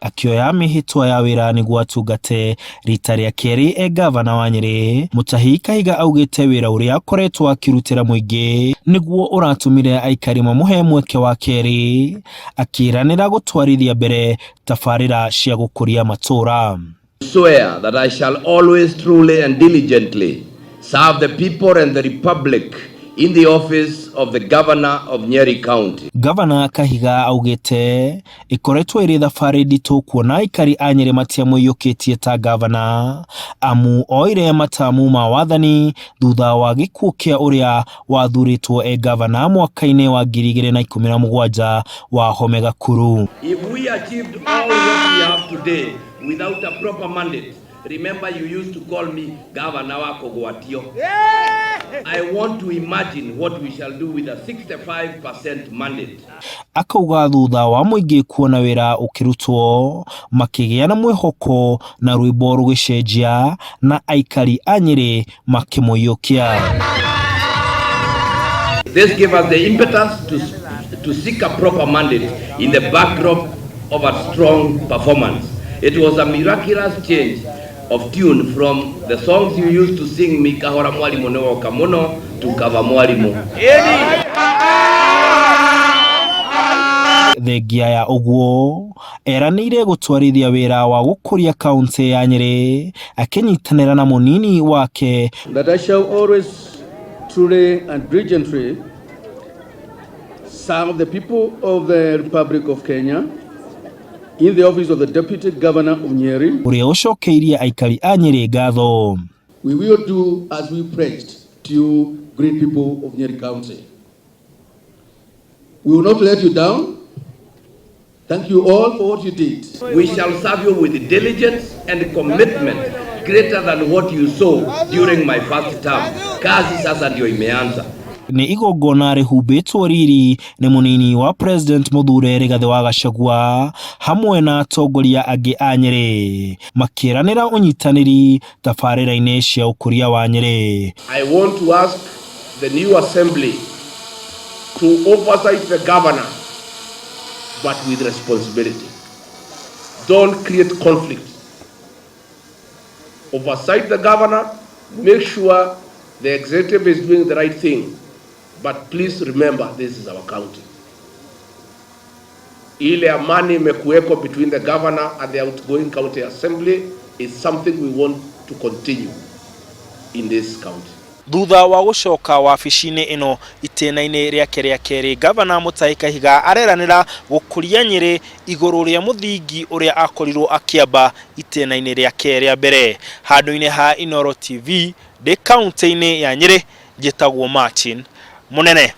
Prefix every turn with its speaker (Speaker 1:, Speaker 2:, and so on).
Speaker 1: Akĩoya mĩhĩtwa ya wĩra nĩguo atungate rita rĩa kerĩ e ngavana wa Nyĩrĩ, Mutahi Kahiga augĩte wĩra ũrĩa akoretwo akĩrutĩra mũingĩ nĩguo ũratũmire aikari mamũhe mweke wa kerĩ, akĩranĩra gũtwarithia mbere tabarĩra cia gũkũria matũũra.
Speaker 2: Swear that I shall always truly and diligently serve the people and the republic in the office of the governor of Nyeri County.
Speaker 1: Gavana Kahiga augĩte ĩkoretwo ĩrĩ thabarĩ nditũ kuona aikari a Nyĩrĩ matiamũiyũkĩtie ta gavana amu oire matamu ma wathani thutha wa gĩkuũ kĩa ũrĩa wathurĩtwo e gavana mwaka-inĩ wa 2017 Wahome Gakuru.
Speaker 2: If we achieved all what we have today without a proper mandate, remember you used to call me Governor wa Kogwatio. I want to imagine what we shall do with a 65% mandate.
Speaker 1: Akauga thutha wa mũingĩ kuona wĩra ũkĩrutwo makĩgĩa na mwĩhoko na rwĩmbo rũgĩcenjia na aikari a Nyĩrĩ makĩmũiyũkia.
Speaker 2: This gave us the impetus to seek a proper mandate in the backdrop of a strong performance. It was a miraculous change of tune from the songs you used to sing me Kahora Mwalimu nĩwoka mũno to Kava Mwalimu.
Speaker 1: Thengia ya ũguo eranĩire gũtwarithia wĩra wa gũkũria kaunti ya Nyĩrĩ akĩnyitanĩra na mũnini wake.
Speaker 3: That I shall always truly and diligently serve the people of the Republic of Kenya in the office of the Deputy Governor of Nyeri.
Speaker 1: Ũrĩa ũcokeirie aikari a Nyĩrĩ ngatho.
Speaker 3: We will do as we pledged to you, great people of Nyeri County. We will not let you down. Thank you all for what you did.
Speaker 2: We shall serve you with diligence and commitment greater than what you saw during my first term. Kazi sasa ndio imeanza.
Speaker 1: Nĩ igongona rĩhumbĩtwo riri nĩ mũnini wa President Mũthure Rigathĩ wa Gachagua hamwe na atongoria angĩ a Nyĩrĩ makĩranĩra ũnyitanĩri tabarĩra-inĩ cia ũkũria wa Nyĩrĩ.
Speaker 4: I want to ask the new assembly to oversight the governor, but with responsibility. Don't create conflict. Oversight the governor, make sure the executive is doing the right thing, but please remember this is our county. Ile amani imekuweko between the governor and the outgoing county assembly is something we want to continue in this county.
Speaker 1: Thutha wa gũcoka wabici-inĩ ĩno itĩna-inĩ rĩake rĩa kerĩ, Gavana Mutahi Kahiga areranĩra gũkũria Nyĩrĩ igũrũ rĩa mũthingi ũrĩa akorirwo akĩamba itĩna-inĩ rĩake rĩa mbere. Handũ-inĩ ha Inooro TV ndĩ kaunti-inĩ ya Nyĩrĩ, njĩtagwo Martin Mũnene.